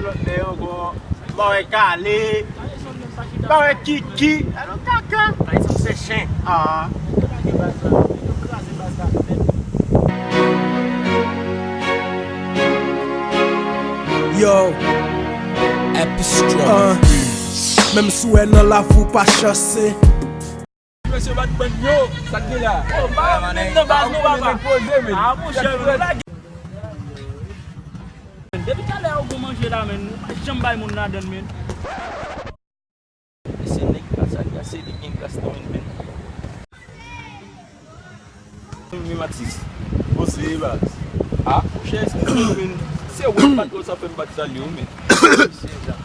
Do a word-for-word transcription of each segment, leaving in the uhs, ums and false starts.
Lòt lè ankò, m pa wè Kale, m pa wè Kiki. Alò kaka. Sa se chen. Ah. Yo, Epistrong. Menm si w wè nan lavi w pa chanse. Mesye bat bann yo, sa k gen la? Oh, pa menm nan baz nou papa. Poze men. Ah monchè, nou lage. Depi talè yo gon manje la men, nou pa janm bay moun ladann men. Se nèg pa sa li a, se li gen gras nan men men. Men Matis. Bon se baz. Ah, monchè, eskize m men. Se ou m bat ou san fè m bat salye w men.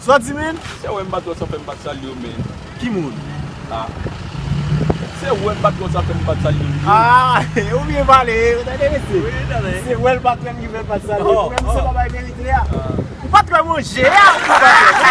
Sa w di men? Se ou m bat ou san fè m bat salye w men. Ki moun? Ah. Se ou m bat ou san fè m bat salye w men. Ah, ou byen pale, ou tande mesye. Se wè l pa trè m ki fè l pa t salye. Ou menm se pa bay verite a. Ou pa t wè manje a, ou pa t wè.